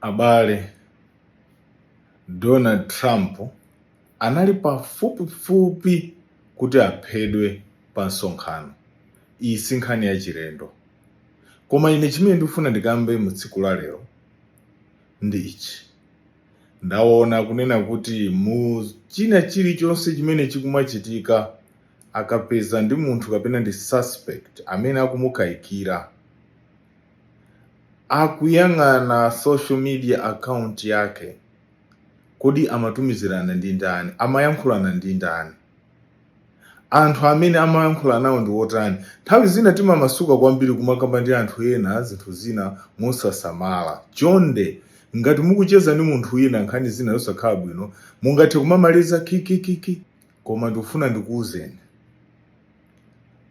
Abale, Donald Trump anali pafupifupi kuti aphedwe pa msonkhano. Iyi si nkhani yachilendo. Koma ine chimene ndikufuna ndikambe mu tsiku la lero ndi ichi. Ndaona kunena kuti mu china chilichonse chimene chikumachitika, akapeza ndi munthu kapena ndi suspect amene akumukayikira, akuyang'ana social media account yake. Kodi amatumizirana ndi ndani? Amayankhulana ndi ndani? Anthu amene amayankhula nawo ndi otani? Nthawi zina timamasuka kwambiri kumakamba ndi anthu ena zinthu zina mosasamala. Chonde, ngati mukucheza ndi munthu wina nkhani zina zosakhala bwino, mungathe kumamaliza kikikiki, koma ndikufuna ndikuwuzeni,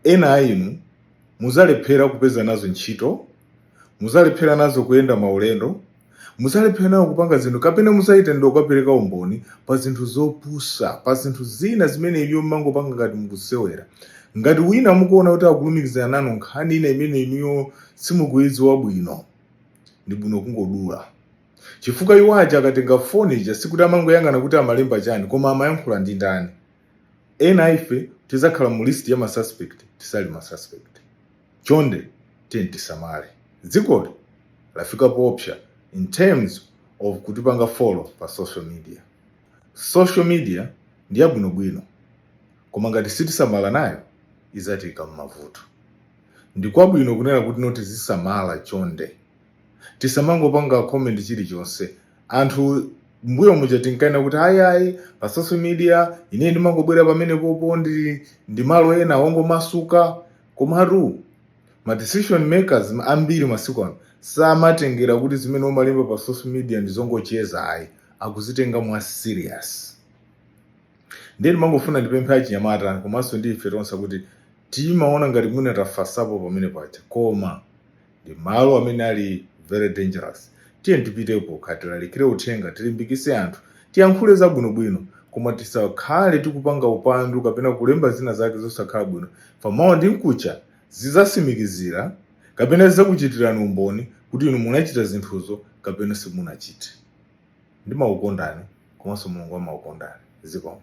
ena a inu muzalephera kupeza nazo ntchito, muzalephera nazo kuyenda maulendo, muzalephera nawo kupanga zinthu, kapena muzayitanidwa kukapereka umboni pa zinthu zopusa, pa zinthu zina zimene inuyo mumangopanga ngati mukusewera. Ngati wina mukuona kuti akulumikizana nanu nkhani ina imene inuyo simukuyidziwa bwino, ndi bwino kungodula, chifukwa iwo aja akatenga foni ija sikuti amangoyang'ana kuti amalemba chani, koma amayankhula ndi ndani. Ena ife tizakhala mu list ya ma suspect tisali ma suspect. Chonde, tiyeni tisamale. Dzikoli lafika poopsa in terms of kutipanga follow pa social media. Social media ndi yabwinobwino, koma ngati sitisamala nayo, izatika m'mavuto. Ndi kwabwino kunena kuti no, tizisamala. Chonde, tisamangopanga comment chilichonse. Anthu mbuyo muja tinkaena kuti ayi ayi, pa social media ine ndimangobwera pamene popo ndi malo ena wongomasuka. Komatu ma decision makers ambiri masiku ano samatengera kuti zimene umalemba pa social media ndi zongocheza, ayi, akuzitenga mwa serious. Ndiye ndimangofuna ndipemphe achinyamata komanso ndi ife tonse kuti timaona ngati mwina tafasapo pamene paja, koma ndi malo amene ali very dangerous. Tiye tipitepo, katilalikire uthenga, tilimbikise anthu, tiyankhule zabwinobwino, koma tisakhale tikupanga upandu kapena kulemba zina zake zosakhala bwino. Pamawa ndi mkucha zidzasimikizira kapena zidzakuchitirani umboni kuti inu munachita zinthuzo kapena simunachite. Ndimakukondani komanso Mulungu amakukondani. Zikomo.